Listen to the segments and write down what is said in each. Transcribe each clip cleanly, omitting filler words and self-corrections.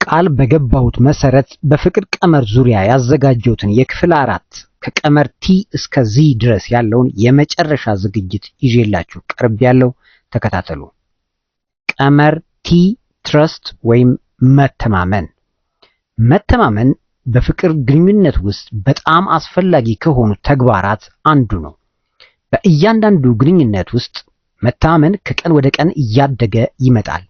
ቃል በገባሁት መሰረት በፍቅር ቀመር ዙሪያ ያዘጋጀሁትን የክፍል 4 ከቀመር T እስከ Z ድረስ ያለውን የመጨረሻ ዝግጅት ይዤላችሁ ቀርቤያለሁ። ተከታተሉ። ቀመር T trust ወይም መተማመን። መተማመን በፍቅር ግንኙነት ውስጥ በጣም አስፈላጊ ከሆኑ ተግባራት አንዱ ነው። በእያንዳንዱ ግንኙነት ውስጥ መተማመን ከቀን ወደ ቀን እያደገ ይመጣል።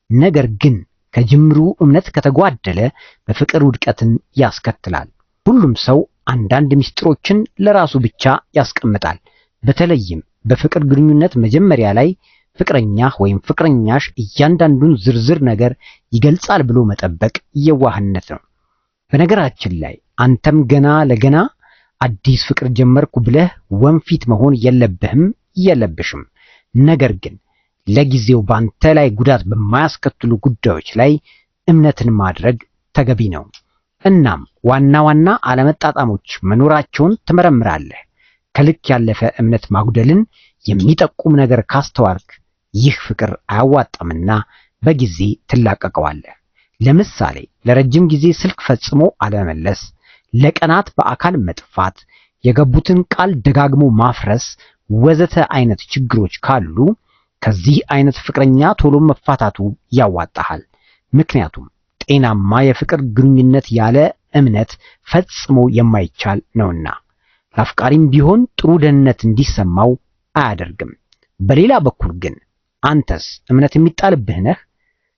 ነገር ግን ከጅምሩ እምነት ከተጓደለ በፍቅር ውድቀትን ያስከትላል። ሁሉም ሰው አንዳንድ ምስጢሮችን ለራሱ ብቻ ያስቀምጣል። በተለይም በፍቅር ግንኙነት መጀመሪያ ላይ ፍቅረኛህ ወይም ፍቅረኛሽ እያንዳንዱን ዝርዝር ነገር ይገልጻል ብሎ መጠበቅ የዋህነት ነው። በነገራችን ላይ አንተም ገና ለገና አዲስ ፍቅር ጀመርኩ ብለህ ወንፊት መሆን የለብህም የለብሽም። ነገር ግን ለጊዜው ባንተ ላይ ጉዳት በማያስከትሉ ጉዳዮች ላይ እምነትን ማድረግ ተገቢ ነው። እናም ዋና ዋና አለመጣጣሞች መኖራቸውን ትመረምራለህ። ከልክ ያለፈ እምነት ማጉደልን የሚጠቁም ነገር ካስተዋልክ ይህ ፍቅር አያዋጣምና በጊዜ ትላቀቀዋለህ። ለምሳሌ ለረጅም ጊዜ ስልክ ፈጽሞ አለመመለስ፣ ለቀናት በአካል መጥፋት፣ የገቡትን ቃል ደጋግሞ ማፍረስ ወዘተ አይነት ችግሮች ካሉ ከዚህ አይነት ፍቅረኛ ቶሎ መፋታቱ ያዋጣሃል። ምክንያቱም ጤናማ የፍቅር ግንኙነት ያለ እምነት ፈጽሞ የማይቻል ነውና። ለአፍቃሪም ቢሆን ጥሩ ደህንነት እንዲሰማው አያደርግም። በሌላ በኩል ግን አንተስ እምነት የሚጣልብህ ነህ?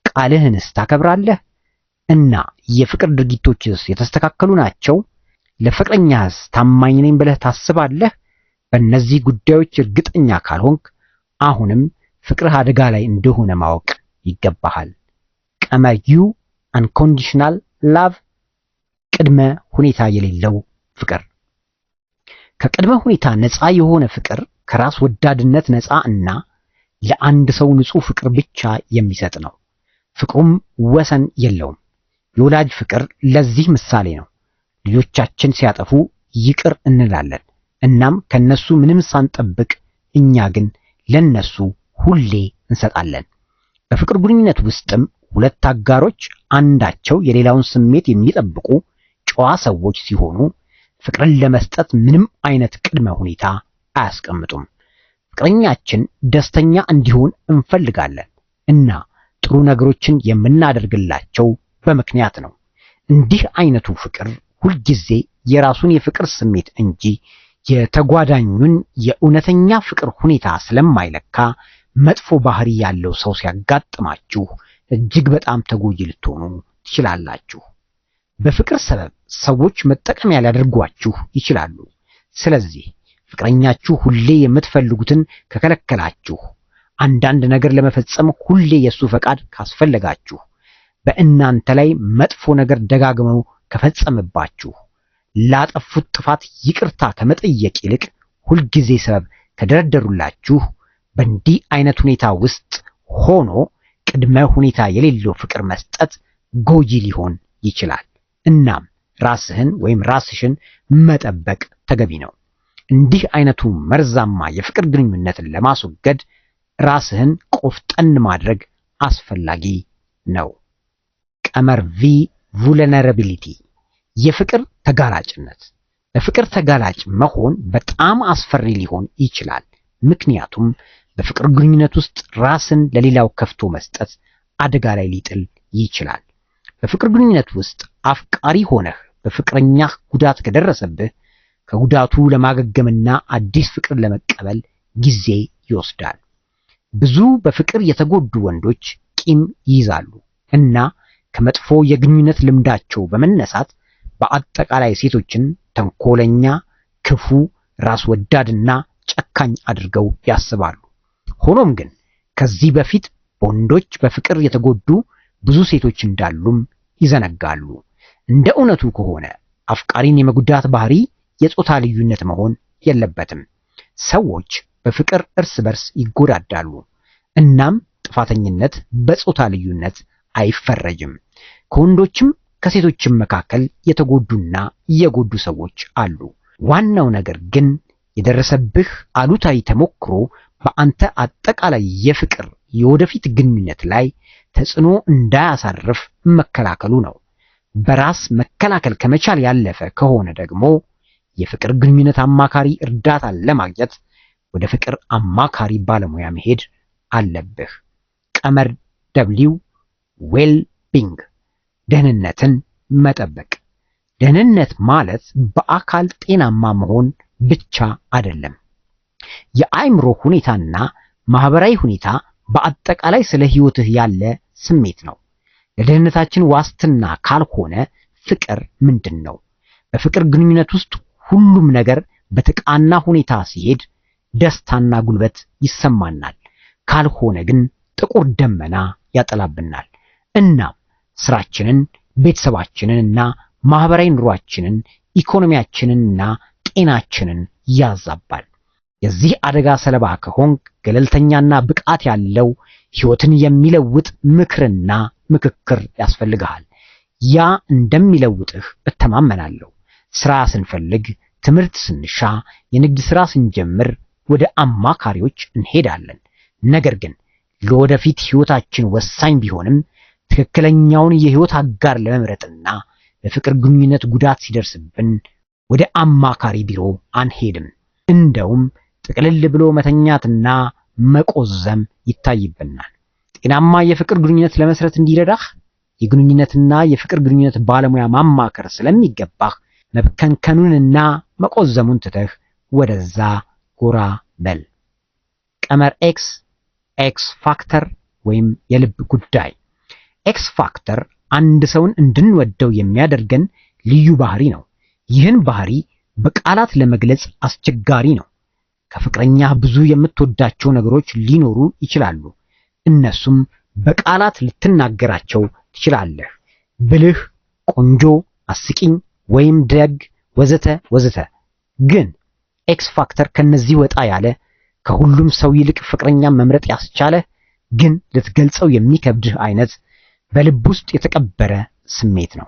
ቃልህንስ ታከብራለህ? እና የፍቅር ድርጊቶችስ የተስተካከሉ ናቸው? ለፍቅረኛህስ ታማኝ ነኝ ብለህ ታስባለህ? በእነዚህ ጉዳዮች እርግጠኛ ካልሆንክ አሁንም ፍቅርህ አደጋ ላይ እንደሆነ ማወቅ ይገባሃል። ቀመር U unconditional love፣ ቅድመ ሁኔታ የሌለው ፍቅር። ከቅድመ ሁኔታ ነፃ የሆነ ፍቅር ከራስ ወዳድነት ነፃ እና ለአንድ ሰው ንጹህ ፍቅር ብቻ የሚሰጥ ነው። ፍቅሩም ወሰን የለውም። የወላጅ ፍቅር ለዚህ ምሳሌ ነው። ልጆቻችን ሲያጠፉ ይቅር እንላለን። እናም ከነሱ ምንም ሳንጠብቅ እኛ ግን ለነሱ ሁሌ እንሰጣለን። በፍቅር ግንኙነት ውስጥም ሁለት አጋሮች አንዳቸው የሌላውን ስሜት የሚጠብቁ ጨዋ ሰዎች ሲሆኑ ፍቅርን ለመስጠት ምንም አይነት ቅድመ ሁኔታ አያስቀምጡም። ፍቅረኛችን ደስተኛ እንዲሆን እንፈልጋለን እና ጥሩ ነገሮችን የምናደርግላቸው በምክንያት ነው። እንዲህ አይነቱ ፍቅር ሁልጊዜ የራሱን የፍቅር ስሜት እንጂ የተጓዳኙን የእውነተኛ ፍቅር ሁኔታ ስለማይለካ መጥፎ ባህሪ ያለው ሰው ሲያጋጥማችሁ እጅግ በጣም ተጎጂ ልትሆኑ ትችላላችሁ። በፍቅር ሰበብ ሰዎች መጠቀሚያ ሊያደርጓችሁ ይችላሉ። ስለዚህ ፍቅረኛችሁ ሁሌ የምትፈልጉትን ከከለከላችሁ፣ አንዳንድ ነገር ለመፈጸም ሁሌ የሱ ፈቃድ ካስፈለጋችሁ፣ በእናንተ ላይ መጥፎ ነገር ደጋግመው ከፈጸመባችሁ፣ ላጠፉት ጥፋት ይቅርታ ከመጠየቅ ይልቅ ሁልጊዜ ሰበብ ከደረደሩላችሁ፣ በእንዲህ አይነት ሁኔታ ውስጥ ሆኖ ቅድመ ሁኔታ የሌለው ፍቅር መስጠት ጎጂ ሊሆን ይችላል። እናም ራስህን ወይም ራስሽን መጠበቅ ተገቢ ነው። እንዲህ አይነቱ መርዛማ የፍቅር ግንኙነትን ለማስወገድ ራስህን ቆፍጠን ማድረግ አስፈላጊ ነው። ቀመር V vulnerability፣ የፍቅር ተጋላጭነት። ለፍቅር ተጋላጭ መሆን በጣም አስፈሪ ሊሆን ይችላል። ምክንያቱም በፍቅር ግንኙነት ውስጥ ራስን ለሌላው ከፍቶ መስጠት አደጋ ላይ ሊጥል ይችላል። በፍቅር ግንኙነት ውስጥ አፍቃሪ ሆነህ በፍቅረኛህ ጉዳት ከደረሰብህ ከጉዳቱ ለማገገምና አዲስ ፍቅርን ለመቀበል ጊዜ ይወስዳል። ብዙ በፍቅር የተጎዱ ወንዶች ቂም ይይዛሉ እና ከመጥፎ የግንኙነት ልምዳቸው በመነሳት በአጠቃላይ ሴቶችን ተንኮለኛ፣ ክፉ፣ ራስ ወዳድና ጨካኝ አድርገው ያስባሉ። ሆኖም ግን ከዚህ በፊት በወንዶች በፍቅር የተጎዱ ብዙ ሴቶች እንዳሉም ይዘነጋሉ። እንደ እውነቱ ከሆነ አፍቃሪን የመጉዳት ባህሪ የጾታ ልዩነት መሆን የለበትም። ሰዎች በፍቅር እርስ በርስ ይጎዳዳሉ። እናም ጥፋተኝነት በጾታ ልዩነት አይፈረጅም። ከወንዶችም ከሴቶችም መካከል የተጎዱና የጎዱ ሰዎች አሉ። ዋናው ነገር ግን የደረሰብህ አሉታዊ ተሞክሮ በአንተ አጠቃላይ የፍቅር የወደፊት ግንኙነት ላይ ተጽዕኖ እንዳያሳርፍ መከላከሉ ነው። በራስ መከላከል ከመቻል ያለፈ ከሆነ ደግሞ የፍቅር ግንኙነት አማካሪ እርዳታ ለማግኘት ወደ ፍቅር አማካሪ ባለሙያ መሄድ አለብህ። ቀመር W well being ደህንነትን መጠበቅ። ደህንነት ማለት በአካል ጤናማ መሆን ብቻ አይደለም። የአእምሮ ሁኔታና ማህበራዊ ሁኔታ በአጠቃላይ ስለ ህይወትህ ያለ ስሜት ነው። ለደህንነታችን ዋስትና ካልሆነ ፍቅር ምንድን ነው? በፍቅር ግንኙነት ውስጥ ሁሉም ነገር በተቃና ሁኔታ ሲሄድ ደስታና ጉልበት ይሰማናል። ካልሆነ ግን ጥቁር ደመና ያጠላብናል። እናም ስራችንን፣ ቤተሰባችንን እና ማህበራዊ ኑሯችንን፣ ኢኮኖሚያችንንና ጤናችንን ያዛባል። የዚህ አደጋ ሰለባ ከሆንክ ገለልተኛና ብቃት ያለው ህይወትን የሚለውጥ ምክርና ምክክር ያስፈልግሃል። ያ እንደሚለውጥህ እተማመናለሁ። ስራ ስንፈልግ፣ ትምህርት ስንሻ፣ የንግድ ስራ ስንጀምር ወደ አማካሪዎች እንሄዳለን። ነገር ግን ለወደፊት ህይወታችን ወሳኝ ቢሆንም ትክክለኛውን የህይወት አጋር ለመምረጥና በፍቅር ግንኙነት ጉዳት ሲደርስብን ወደ አማካሪ ቢሮ አንሄድም። እንደውም ጥቅልል ብሎ መተኛትና መቆዘም ይታይብናል። ጤናማ የፍቅር ግንኙነት ለመስረት እንዲረዳህ የግንኙነትና የፍቅር ግንኙነት ባለሙያ ማማከር ስለሚገባህ መብከንከኑንና መቆዘሙን ትተህ ወደዛ ጎራ በል። ቀመር X X factor ወይም የልብ ጉዳይ። X factor አንድ ሰውን እንድንወደው የሚያደርገን ልዩ ባህሪ ነው። ይህን ባህሪ በቃላት ለመግለጽ አስቸጋሪ ነው። ከፍቅረኛህ ብዙ የምትወዳቸው ነገሮች ሊኖሩ ይችላሉ። እነሱም በቃላት ልትናገራቸው ትችላለህ። ብልህ፣ ቆንጆ፣ አስቂኝ ወይም ደግ ወዘተ ወዘተ። ግን X factor ከነዚህ ወጣ ያለ፣ ከሁሉም ሰው ይልቅ ፍቅረኛ መምረጥ ያስቻለ፣ ግን ልትገልጸው የሚከብድህ አይነት በልብ ውስጥ የተቀበረ ስሜት ነው።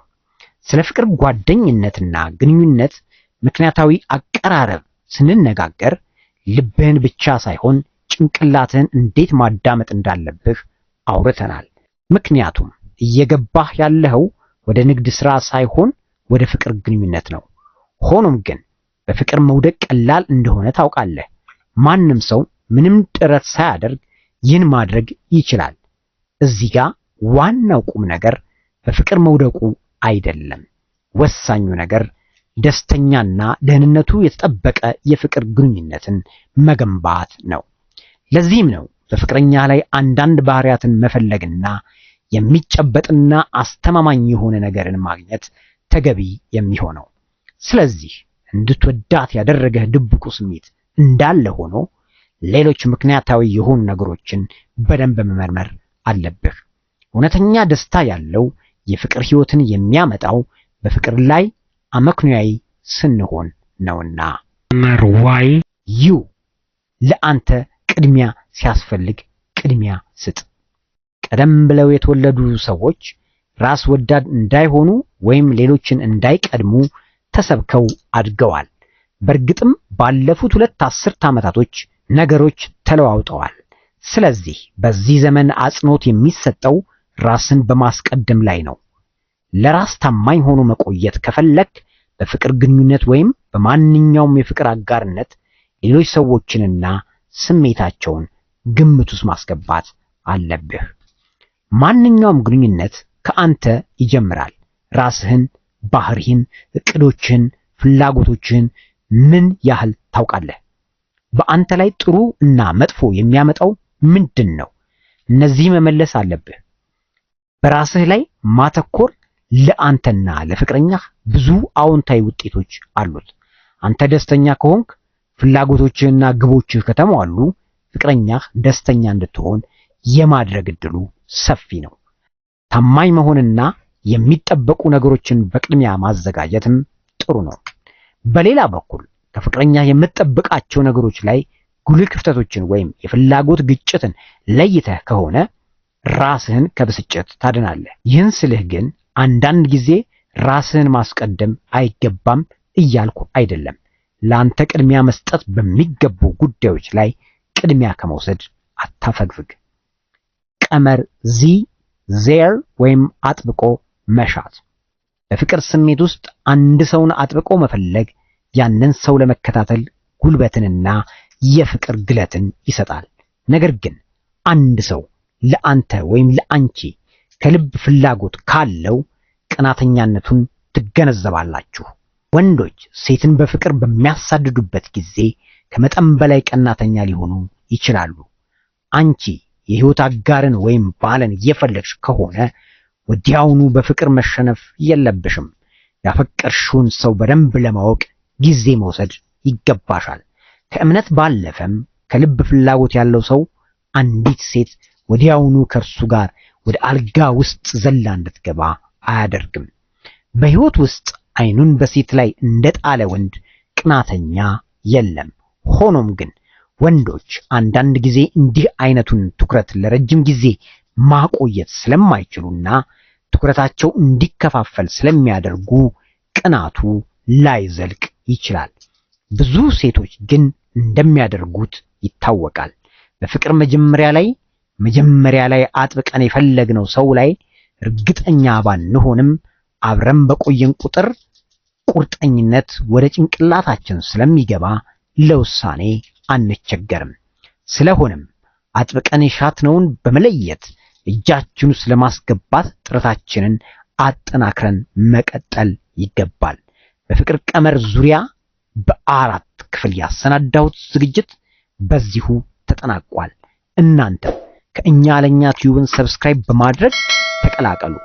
ስለ ፍቅር ጓደኝነትና ግንኙነት ምክንያታዊ አቀራረብ ስንነጋገር ልብህን ብቻ ሳይሆን ጭንቅላትህን እንዴት ማዳመጥ እንዳለብህ አውርተናል። ምክንያቱም እየገባህ ያለኸው ወደ ንግድ ስራ ሳይሆን ወደ ፍቅር ግንኙነት ነው። ሆኖም ግን በፍቅር መውደቅ ቀላል እንደሆነ ታውቃለህ። ማንም ሰው ምንም ጥረት ሳያደርግ ይህን ማድረግ ይችላል። እዚህ ጋር ዋናው ቁም ነገር በፍቅር መውደቁ አይደለም። ወሳኙ ነገር ደስተኛና ደህንነቱ የተጠበቀ የፍቅር ግንኙነትን መገንባት ነው። ለዚህም ነው በፍቅረኛ ላይ አንዳንድ ባህሪያትን መፈለግና የሚጨበጥና አስተማማኝ የሆነ ነገርን ማግኘት ተገቢ የሚሆነው። ስለዚህ እንድትወዳት ያደረገህ ድብቁ ስሜት እንዳለ ሆኖ ሌሎች ምክንያታዊ የሆኑ ነገሮችን በደንብ መመርመር አለብህ። እውነተኛ ደስታ ያለው የፍቅር ህይወትን የሚያመጣው በፍቅር ላይ አመክንዮአዊ ስንሆን ነውና። ቀመር Y You ለአንተ ቅድሚያ ሲያስፈልግ ቅድሚያ ስጥ። ቀደም ብለው የተወለዱ ሰዎች ራስ ወዳድ እንዳይሆኑ ወይም ሌሎችን እንዳይቀድሙ ተሰብከው አድገዋል። በእርግጥም ባለፉት 2 አስርት ዓመታቶች ነገሮች ተለዋውጠዋል። ስለዚህ በዚህ ዘመን አጽንኦት የሚሰጠው ራስን በማስቀደም ላይ ነው። ለራስ ታማኝ ሆኖ መቆየት ከፈለክ በፍቅር ግንኙነት ወይም በማንኛውም የፍቅር አጋርነት ሌሎች ሰዎችንና ስሜታቸውን ግምት ውስጥ ማስገባት አለብህ። ማንኛውም ግንኙነት ከአንተ ይጀምራል። ራስህን፣ ባህሪህን፣ እቅዶችህን፣ ፍላጎቶችህን ምን ያህል ታውቃለህ? በአንተ ላይ ጥሩ እና መጥፎ የሚያመጣው ምንድን ነው? እነዚህ መመለስ አለብህ። በራስህ ላይ ማተኮር ለአንተና ለፍቅረኛህ ብዙ አዎንታዊ ውጤቶች አሉት። አንተ ደስተኛ ከሆንክ፣ ፍላጎቶችህና ግቦችህ ከተሟሉ ፍቅረኛህ ደስተኛ እንድትሆን የማድረግ እድሉ ሰፊ ነው። ታማኝ መሆንና የሚጠበቁ ነገሮችን በቅድሚያ ማዘጋጀትም ጥሩ ነው። በሌላ በኩል ከፍቅረኛ የምትጠብቃቸው ነገሮች ላይ ጉልህ ክፍተቶችን ወይም የፍላጎት ግጭትን ለይተህ ከሆነ ራስህን ከብስጭት ታድናለህ። ይህን ስልህ ግን አንዳንድ ጊዜ ራስህን ማስቀደም አይገባም እያልኩ አይደለም። ለአንተ ቅድሚያ መስጠት በሚገቡ ጉዳዮች ላይ ቅድሚያ ከመውሰድ አታፈግፍግ። ቀመር Z Desire ወይም አጥብቆ መሻት። በፍቅር ስሜት ውስጥ አንድ ሰውን አጥብቆ መፈለግ ያንን ሰው ለመከታተል ጉልበትንና የፍቅር ግለትን ይሰጣል። ነገር ግን አንድ ሰው ለአንተ ወይም ለአንቺ ከልብ ፍላጎት ካለው ቀናተኛነቱን ትገነዘባላችሁ። ወንዶች ሴትን በፍቅር በሚያሳድዱበት ጊዜ ከመጠን በላይ ቀናተኛ ሊሆኑ ይችላሉ። አንቺ የህይወት አጋርን ወይም ባልን እየፈለግሽ ከሆነ ወዲያውኑ በፍቅር መሸነፍ የለብሽም። ያፈቀርሽውን ሰው በደንብ ለማወቅ ጊዜ መውሰድ ይገባሻል። ከእምነት ባለፈም ከልብ ፍላጎት ያለው ሰው አንዲት ሴት ወዲያውኑ ከእርሱ ጋር ወደ አልጋ ውስጥ ዘላ እንድትገባ አያደርግም። በህይወት ውስጥ አይኑን በሴት ላይ እንደጣለ ወንድ ቅናተኛ የለም። ሆኖም ግን ወንዶች አንዳንድ ጊዜ እንዲህ አይነቱን ትኩረት ለረጅም ጊዜ ማቆየት ስለማይችሉና ትኩረታቸው እንዲከፋፈል ስለሚያደርጉ ቅናቱ ላይዘልቅ ይችላል። ብዙ ሴቶች ግን እንደሚያደርጉት ይታወቃል። በፍቅር መጀመሪያ ላይ አጥብቀን የፈለግነው ሰው ላይ እርግጠኛ ባንሆንም አብረን በቆየን ቁጥር ቁርጠኝነት ወደ ጭንቅላታችን ስለሚገባ ለውሳኔ አንቸገርም። ስለሆነም አጥብቀን የሻትነውን በመለየት እጃችን ውስጥ ለማስገባት ጥረታችንን አጠናክረን መቀጠል ይገባል። በፍቅር ቀመር ዙሪያ በአራት ክፍል ያሰናዳሁት ዝግጅት በዚሁ ተጠናቋል። እናንተም ከእኛ ለኛ ቲዩብን subscribe በማድረግ ተቀላቀሉ።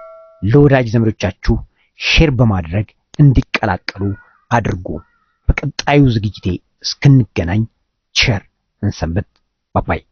ለወዳጅ ዘመዶቻችሁ share በማድረግ እንዲቀላቀሉ አድርጉ። በቀጣዩ ዝግጅቴ እስክንገናኝ ቸር እንሰንብት። Bye bye።